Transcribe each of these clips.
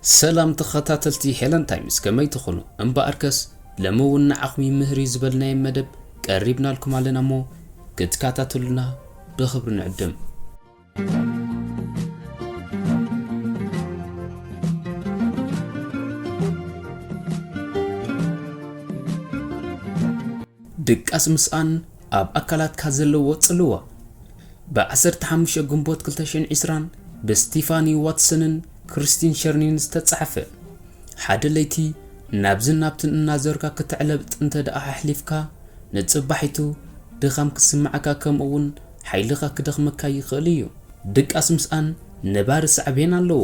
ሰላም ተኸታተልቲ ሄለን ታይምስ፣ ከመይ ትኾኑ? እምበኣርከስ፣ ለሚ እውን ንዓኹም ይምህር እዩ ዝበልናዮ መደብ ቀሪብናልኩም ኣለና እሞ፣ ክትከታተሉና ብኽብሪ ንዕድም። ድቃስ ምስኣን ኣብ ኣካላትካ ዘለዎ ጽልዋ። ብ ዓሰርተ ሓሙሽተ ግንቦት ክልተ ሽሕን ዕስራን ብስቲፋኒ ዋትሰንን ክሪስቲን ሸርኒን ዝተጻሕፈ። ሓደ ለይቲ ናብዝን ናብትን እናዘርካ ክትዕለብጥ እንተ ደኣ ኣሕሊፍካ፣ ንጽባሒቱ ድኻም ክስምዓካ፣ ከምኡ እውን ሓይልኻ ክደኽመካ ይኽእል እዩ። ድቃስ ምስኣን ነባሪ ሳዕቤን ኣለዎ።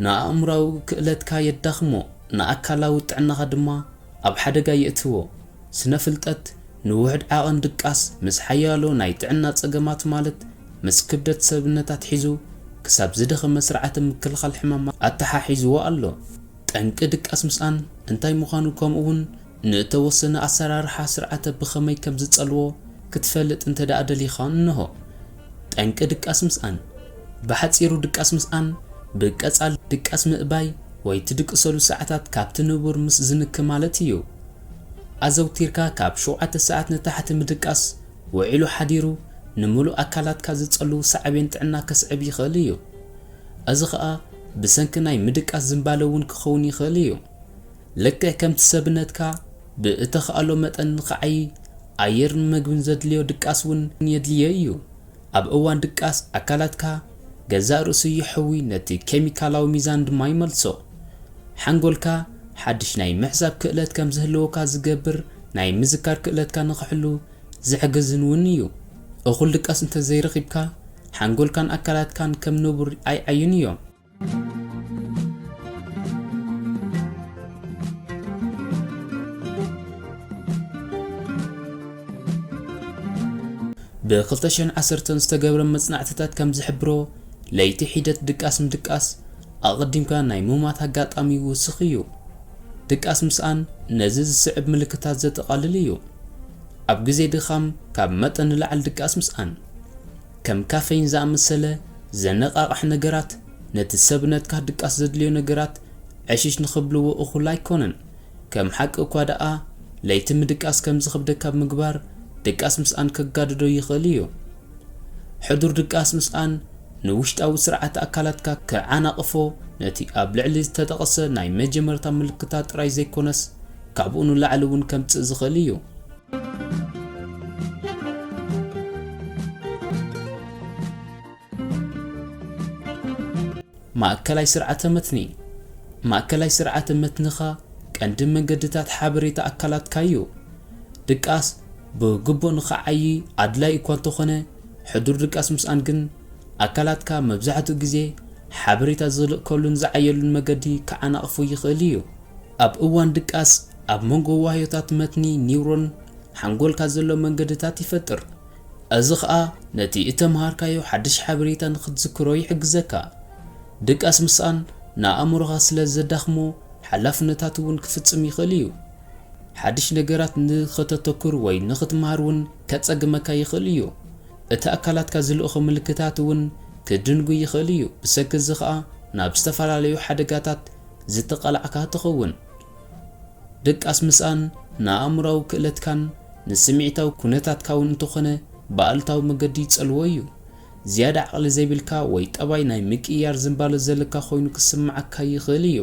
ንኣእምሮኣዊ ክእለትካ የዳኽሞ፣ ንኣካላዊ ጥዕናኻ ድማ ኣብ ሓደጋ የእትዎ። ስነ-ፍልጠት ንውሑድ ዓቐን ድቃስ ምስ ሓያሎ ናይ ጥዕና ጸገማት፣ ማለት ምስ ክብደት ሰብነት ኣትሒዙ ክሳብ ዝደኸመ ስርዓተ ምክልኻል ሕማማት ኣተሓሒዝዎ ኣሎ። ጠንቂ ድቃስ ምስኣን እንታይ ምዃኑ፣ ከምኡ እውን ንእተወሰነ ኣሰራርሓ ስርዓተ ብኸመይ ከም ዝጸልዎ ክትፈልጥ እንተ ደኣ ደሊኻ፣ እንሆ። ጠንቂ ድቃስ ምስኣን። ብሓጺሩ፣ ድቃስ ምስኣን ብቀጻሊ ድቃስ ምእባይ ወይ ትድቅሰሉ ሰዓታት ካብቲ ንቡር ምስ ዝንኪ ማለት እዩ። ኣዘውቲርካ ካብ ሸውዓተ ሰዓት ንታሕቲ ምድቃስ፣ ውዒሉ ሓዲሩ ንምሉእ ኣካላትካ ዝጸልው ሳዕቤን ጥዕና ከስዕብ ይኽእል እዩ። እዚ ኸኣ ብሰንኪ ናይ ምድቃስ ዝንባለ እውን ክኸውን ይኽእል እዩ። ልክዕ ከምቲ ሰብነትካ ብእተኻእሎ መጠን ንኽዓዪ ኣየርን መግብን ዘድልዮ፣ ድቃስ እውን የድልዮ እዩ። ኣብ እዋን ድቃስ ኣካላትካ ገዛእ ርእሱ ይሕዊ፣ ነቲ ኬሚካላዊ ሚዛን ድማ ይመልሶ። ሓንጎልካ ሓድሽ ናይ ምሕሳብ ክእለት ከም ዝህልወካ ዝገብር ናይ ምዝካር ክእለትካ ንኽሕሉ ዝሕግዝን እውን እዩ። እኹል ድቃስ እንተ ዘይረኺብካ፣ ሓንጎልካን ኣካላትካን ከም ንቡር ኣይዓዩን እዮም። ብ ክልተ ሽሕን ዓሰርተን ዝተገብረ መጽናዕትታት ከም ዝሕብሮ፣ ለይቲ ሒደት ድቃስ ምድቃስ ኣቐዲምካ ናይ ምሟት ኣጋጣሚ ይውስኽ እዩ። ድቃስ ምስኣን ነዚ ዝስዕብ ምልክታት ዘጠቓልል እዩ። ኣብ ግዜ ድኻም ካብ መጠን ንላዕሊ ድቃስ ምስኣን። ከም ካፌይን ዝኣመሰለ ዘነቓቕሕ ነገራት ነቲ ሰብነትካ ድቃስ ዘድልዮ ነገራት ዕሽሽ ንኽብልዎ እኹል ኣይኮነን። ከም ሓቂ እኳ ደኣ፣ ለይቲ ምድቃስ ከም ዝኸብደካ ብምግባር፣ ድቃስ ምስኣን ከጋድዶ ይኽእል እዩ። ሕዱር ድቃስ ምስኣን ንውሽጣዊ ስርዓተ ኣካላትካ ክዓናቕፎ፣ ነቲ ኣብ ልዕሊ ዝተጠቕሰ ናይ መጀመርታ ምልክታት ጥራይ ዘይኮነስ፣ ካብኡ ንላዕሊ እውን ከምጽእ ዝኽእል እዩ። ማእከላይ ስርዓተ መትኒ። ማእከላይ ስርዓተ መትንኻ ቀንዲ መንገድታት ሓበሬታ ኣካላትካ እዩ። ድቃስ ብግቡእ ንኽዓዪ ኣድላዪ እኳ እንተኾነ፣ ሕዱር ድቃስ ምስኣን ግን ኣካላትካ መብዛሕትኡ ግዜ ሓበሬታ ዝልእከሉን ዝዓየሉን መገዲ ክዓናቕፉ ይኽእል እዩ። ኣብ እዋን ድቃስ ኣብ መንጎ ዋህዮታት መትኒ ኒውሮን ሓንጎልካ ዘሎ መንገድታት ይፈጥር። እዚ ኸኣ ነቲ እተምሃርካዮ ሓድሽ ሓበሬታ ንኽትዝክሮ ይሕግዘካ። ድቃስ ምስኣን ንኣእምሮኻ ስለ ዘዳኽሞ፣ ሓላፍነታት እውን ክፍጽም ይኽእል እዩ። ሓድሽ ነገራት ንኸተተኩር ወይ ንኽትምሃር እውን ከጸግመካ ይኽእል እዩ። እቲ ኣካላትካ ዝልእኾ ምልክታት እውን ክድንጉ ይኽእል እዩ። ብሰንኪ እዚ ኸኣ ናብ ዝተፈላለዩ ሓደጋታት ዝተቓላዕካ ትኸውን። ድቃስ ምስኣን ንኣእምሮኣዊ ክእለትካን ንስምዒታዊ ኩነታትካ እውን እንተኾነ ብኣሉታዊ መገዲ ይጸልዎ እዩ። ዝያዳ ዓቕሊ ዘይብልካ ወይ ጠባይ ናይ ምቅይያር ዝንባለ ዘለካ ኮይኑ ክስምዓካ ይኽእል እዩ።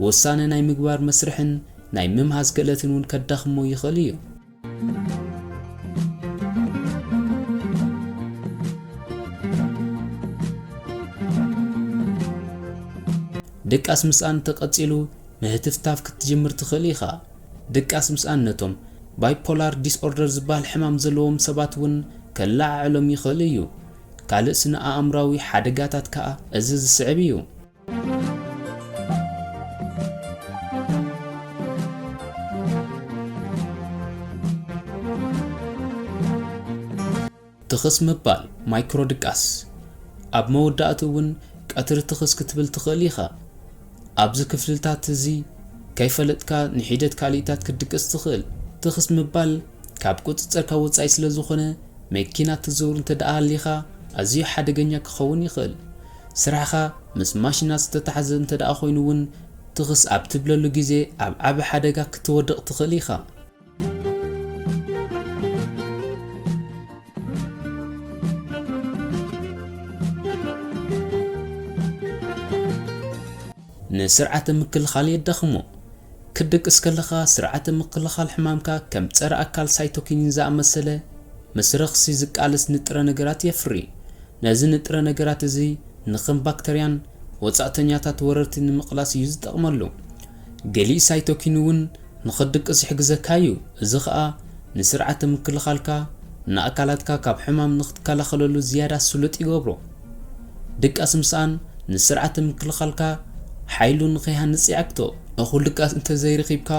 ውሳነ ናይ ምግባር መስርሕን ናይ ምምሃዝ ክእለትን እውን ከዳኽሞ ይኽእል እዩ። ድቃስ ምስኣን ተቐጺሉ ምህትፍታፍ ክትጅምር ትኽእል ኢኻ። ድቃስ ምስኣን ነቶም ባይፖላር ዲስኦርደር ዝበሃል ሕማም ዘለዎም ሰባት እውን ከለዓዕሎም ይኽእል እዩ። ካልእ ስነ ኣእምራዊ ሓደጋታት ከኣ እዚ ዝስዕብ እዩ። ትኽስ ምባል፣ ማይክሮ ድቃስ። ኣብ መወዳእትኡ እውን ቀትሪ ትኽስ ክትብል ትኽእል ኢኻ። ኣብዚ ክፍልታት እዚ ከይፈለጥካ ንሒደት ካልኢታት ክትድቅስ ትኽእል። ትኽስ ምባል ካብ ቁጽጽርካ ወጻኢ ስለ ዝኾነ፣ መኪና ትዝውር እንተ ደኣ ሃሊኻ ኣዝዩ ሓደገኛ ክኸውን ይኽእል። ስራሕኻ ምስ ማሽናት ዝተታሕዘ እንተ ደኣ ኮይኑ እውን፣ ትኽስ ኣብ ትብለሉ ግዜ ኣብ ዓቢ ሓደጋ ክትወድቕ ትኽእል ኢኻ። ንስርዓተ ምክልኻል የዳኽሞ። ክትድቅስ ከለኻ፣ ስርዓተ ምክልኻል ሕማምካ ከም ጸረ ኣካል ሳይቶኪኒን ዝኣመሰለ ምስ ረኽሲ ዝቃለስ ንጥረ ነገራት የፍሪ። ነዚ ንጥረ ነገራት እዚ ንኸም ባክተርያን ወጻእተኛታት ወረርቲ ንምቕላስ እዩ ዝጠቕመሉ። ገሊኡ ሳይቶኪን እውን ንኽትድቅስ ይሕግዘካ እዩ። እዚ ኸኣ ንስርዓተ ምክልኻልካ ንኣካላትካ ካብ ሕማም ንኽትከላኸለሉ ዝያዳ ስሉጥ ይገብሮ። ድቃስ ምስኣን ንስርዓተ ምክልኻልካ ሓይሉ ንኸይሃንጽ ይዓግቶ። እኹል ድቃስ እንተዘይረኺብካ፣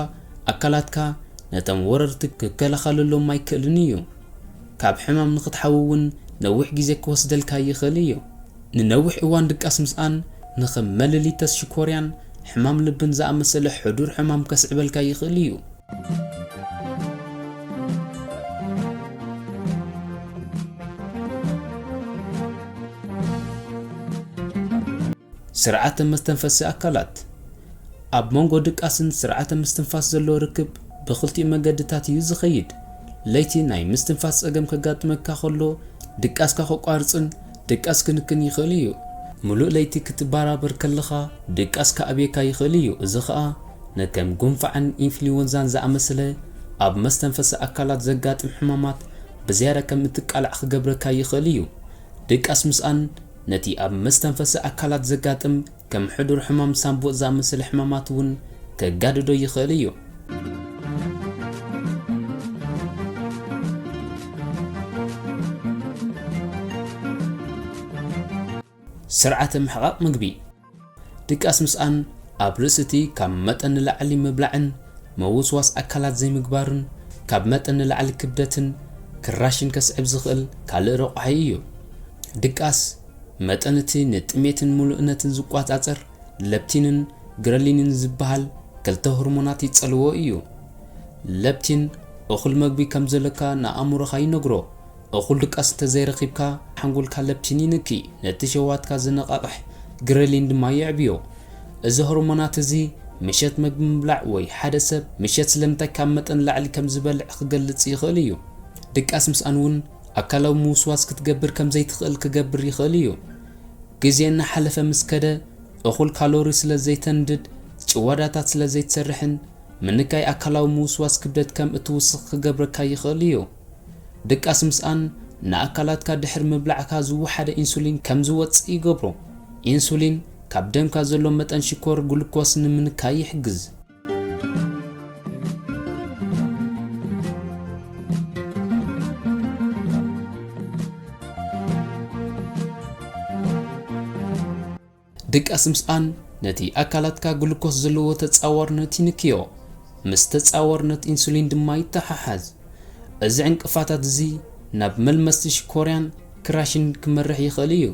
ኣካላትካ ነቶም ወረርቲ ክከላኸለሎም ኣይክእልን እዩ። ካብ ሕማም ንኽትሓዊ እውን ነዊሕ ግዜ ክወስደልካ ይኽእል እዩ። ንነዊሕ እዋን ድቃስ ምስኣን ንኸም መለሊተስ ሽኮርያን ሕማም ልብን ዝኣመሰለ ሕዱር ሕማም ከስዕበልካ ይኽእል እዩ። ስርዓተ መስተንፈሲ ኣካላት። ኣብ መንጎ ድቃስን ስርዓተ ምስትንፋስ ዘሎ ርክብ ብኽልቲኡ መገድታት እዩ ዝኸይድ። ለይቲ ናይ ምስትንፋስ ጸገም ከጋጥመካ ከሎ፣ ድቃስካ ከቋርጽን ድቃስ ክንክን ይኽእል እዩ። ምሉእ ለይቲ ክትበራበር ከለኻ፣ ድቃስ ክኣብየካ ይኽእል እዩ። እዚ ኸኣ ንከም ጉንፋዕን ኢንፍሉወንዛን ዝኣመሰለ ኣብ መስተንፈሲ ኣካላት ዘጋጥም ሕማማት ብዝያዳ ከም እትቃላዕ ክገብረካ ይኽእል እዩ። ድቃስ ምስኣን ነቲ ኣብ መስተንፈሲ ኣካላት ዘጋጥም ከም ሕዱር ሕማም ሳንቡእ ዝኣመሰለ ሕማማት እውን ከጋድዶ ይኽእል እዩ። ስርዓተ ምሕቓቕ ምግቢ። ድቃስ ምስኣን ኣብ ርእሲ እቲ ካብ መጠን ንላዕሊ ምብላዕን ምውስዋስ ኣካላት ዘይምግባርን ካብ መጠን ንላዕሊ ክብደትን ክራሽን ከስዕብ ዝኽእል ካልእ ረቋሒ እዩ። ድቃስ መጠን እቲ ንጥሜትን ምሉእነትን ዝቆጻጸር ሌፕቲንን ግረሊንን ዝበሃል ክልተ ሆርሞናት ይጸልዎ እዩ። ሌፕቲን እኹል መግቢ ከም ዘለካ ንኣእምሮኻ ይነግሮ። እኹል ድቃስ እንተዘይረኺብካ፣ ሓንጎልካ ሌፕቲን ይንኪ፣ ነቲ ሸዋትካ ዘነቓቕሕ ግረሊን ድማ የዕብዮ። እዚ ሆርሞናት እዚ ምሸት መግቢ ምብላዕ ወይ ሓደ ሰብ ምሸት ስለምንታይ ካብ መጠን ላዕሊ ከም ዝበልዕ ክገልጽ ይኽእል እዩ። ድቃስ ምስኣን እውን ኣካላዊ ምውስዋስ ክትገብር ከም ዘይትኽእል ክገብር ይኽእል እዩ። ግዜ እናሓለፈ ምስ ከደ፣ እኹል ካሎሪ ስለ ዘይተንድድ፣ ጭዋዳታት ስለ ዘይትሰርሕን ምንካይ ኣካላዊ ምውስዋስ ክብደት ከም እትውስኽ ክገብረካ ይኽእል እዩ። ድቃስ ምስኣን ንኣካላትካ ድሕሪ ምብላዕካ ዝወሓደ ኢንሱሊን ከም ዝወጽእ ይገብሮ። ኢንሱሊን ካብ ደምካ ዘሎ መጠን ሽኮር ግሉኮስ ንምንካይ ይሕግዝ። ድቃስ ምስኣን ነቲ ኣካላትካ ግሉኮስ ዘለዎ ተጻዋርነት ይንክዮ፣ ምስ ተጻዋርነት ኢንሱሊን ድማ ይተሓሓዝ። እዚ ዕንቅፋታት እዚ ናብ መልመስቲ ሽኮርያን ክራሽን ክመርሕ ይኽእል እዩ።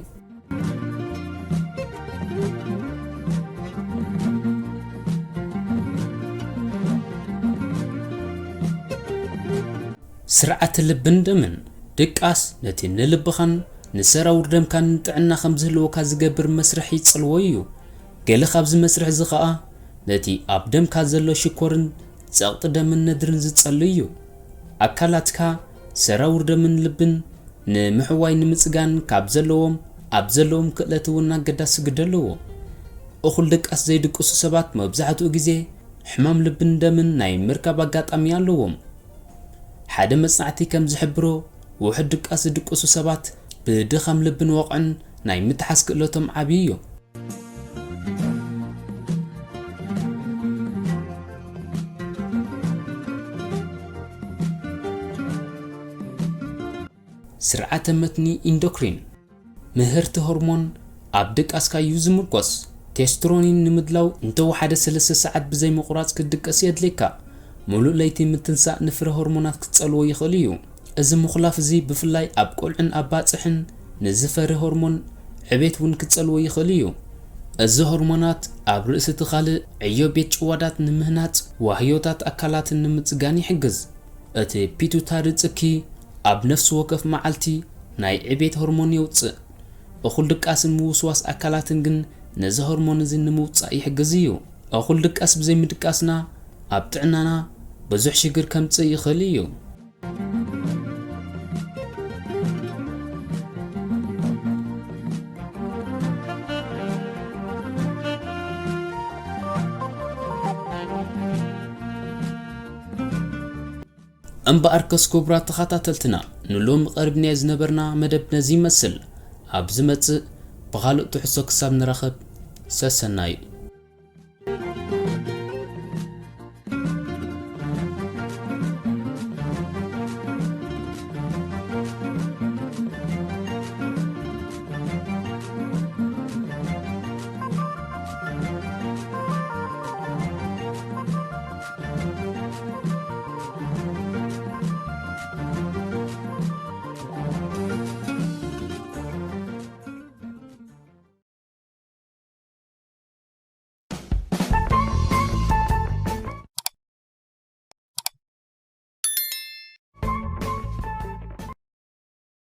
ስርዓተ ልብን ደምን። ድቃስ ነቲ ንልብኻን ንሰራውር ደምካን ጥዕና ከም ዝህልወካ ዝገብር መስርሕ ይጸልዎ እዩ። ገለ ካብዚ መስርሕ እዚ ኸኣ ነቲ ኣብ ደምካ ዘሎ ሽኮርን ጸቕጢ ደምን ነድርን ዝጸሉ እዩ። ኣካላትካ ሰራውር ደምን ልብን ንምሕዋይ ንምጽጋን ካብ ዘለዎም ኣብ ዘለዎም ክእለት እውን ኣገዳሲ ግደ ኣለዎ። እኹል ድቃስ ዘይድቅሱ ሰባት መብዛሕትኡ ግዜ ሕማም ልብን ደምን ናይ ምርካብ ኣጋጣሚ ኣለዎም። ሓደ መጽናዕቲ ከም ዝሕብሮ፣ ውሑድ ድቃስ ዝድቅሱ ሰባት ብድኻም ልብን ወቕዕን ናይ ምትሓዝ ክእለቶም ዓቢ እዩ። ስርዓተ መትኒ ኢንዶክሪን። ምህርቲ ሆርሞን ኣብ ድቃስካ እዩ ዝምርኮስ። ቴስቶሮኒን ንምድላው እንተወሓደ ሰለስተ ሰዓት ብዘይ ምቑራጽ ክትድቅስ የድልየካ። ምሉእ ለይቲ ምትንሳእ ንፍረ ሆርሞናት ክጸልዎ ይኽእል እዩ። እዚ ምኹላፍ እዚ ብፍላይ ኣብ ቆልዑን ኣባጽሕን ንዝፈሪ ሆርሞን ዕቤት እውን ክጸልዎ ይኽእል እዩ። እዚ ሆርሞናት ኣብ ርእሲ እቲ ካልእ ዕዮ ቤት ጭዋዳት ንምህናጽ ዋህዮታት ኣካላትን ንምጽጋን ይሕግዝ። እቲ ፒቱታሪ ጽኪ ኣብ ነፍሲ ወከፍ መዓልቲ ናይ ዕቤት ሆርሞን የውጽእ። እኹል ድቃስን ምውስዋስ ኣካላትን ግን ነዚ ሆርሞን እዚ ንምውጻእ ይሕግዝ እዩ። እኹል ድቃስ ብዘይምድቃስና ኣብ ጥዕናና ብዙሕ ሽግር ከምጽእ ይኽእል እዩ። እምበኣርከስ ክቡራት ተኸታተልትና፣ ንሎሚ ቀሪብናዮ ዝነበርና መደብ ነዚ ይመስል። ኣብ ዝመጽእ ብኻልእ ትሕዝቶ ክሳብ ንራኸብ፣ ሰሰናዩ።